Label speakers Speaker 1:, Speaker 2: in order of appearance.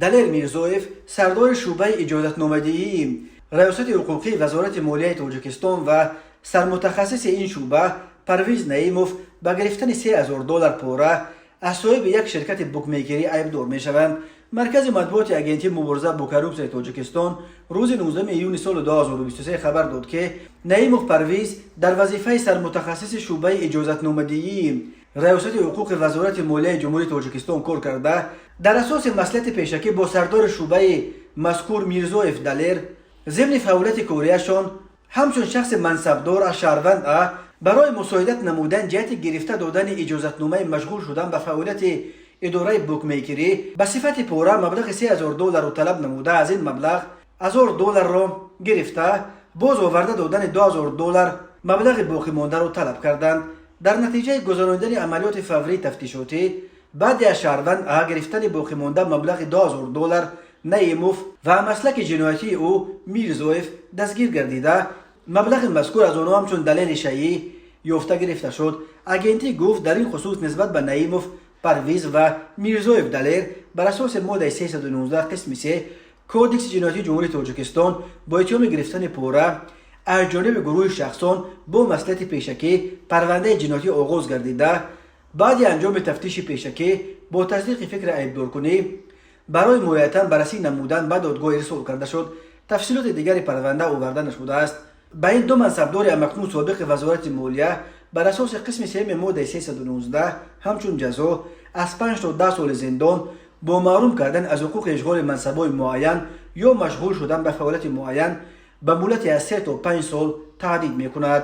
Speaker 1: Далер Мирзоев, сардори шӯъбаи иҷозатномадиҳии Раёсати ҳуқуқии Вазорати молияи Тоҷикистон, ва сармутахассиси ин шӯъба Парвиз Наимов ба гирифтани 3000 доллар пора аз соҳиби як ширкати букмекерӣ айбдор мешаванд. Маркази матбуоти Агентии мубориза бо коррупсияи Тоҷикистон рӯзи 19 июни соли 2023 хабар дод, ки Наимов Парвиз дар вазифаи сармутахассиси шӯъбаи иҷозатномадиҳии Раёсати ҳуқуқи Вазорати молияи Ҷумҳурии Тоҷикистон кор карда, дар асоси маслиҳати пешакӣ бо сардори шӯъбаи мазкур Мирзоев Далер зимни фаъолияти кориашон ҳамчун шахси мансабдор аз шаҳрванд А барои мусоидат намудан ҷиҳати гирифта додани иҷозатномаи машғул шудан ба фаъолияти идораи букмекерӣ ба сифати пора маблағи 3000 долларро талаб намуда, аз ин маблағ 1000 долларро гирифта, боз оварда додани 2000 доллар маблағи боқимондаро талаб карданд. Дар натиҷаи гузаронидани амалиёти фаврии тафтишотӣ, баъди аз шаҳрванд А гирифтани боқимонда маблағи 2000 доллар, Наимов ва маслаки ҷиноятии ӯ Мирзоев дастгир гардида, маблағи мазкур аз онҳо ҳамчун далели шайӣ ёфта гирифта шуд. Агентӣ гуфт, дар ин хусус нисбат ба Наимов Парвиз ва Мирзоев Далер бар асоси моддаи 319 қисми 3 Кодекси ҷиноятии Ҷумҳурии Тоҷикистон бо иттиҳоми гирифтани пора аз ҷониби гурӯҳи шахсон бо маслиҳати пешакӣ парвандаи ҷиноятӣ оғоз гардида, баъди анҷоми тафтиши пешакӣ бо тасдиқи фикри айбдоркунӣ барои муайятан баррасӣ намудан ба додгоҳ ирсол карда шуд. Тафсилоти дигари парванда оварда нашудааст. Ба ин ду мансабдори ҳамакнун собиқи Вазорати молия бар асоси қисми сеюми моддаи 319 ҳамчун ҷазо аз 5 то 10 соли зиндон бо маҳрум кардан аз ҳуқуқи ишғоли мансабҳои муайян ё машғул шудан ба фаъолияти муайян ба муҳлати аз 3 то 5 сол таҳдид мекунад.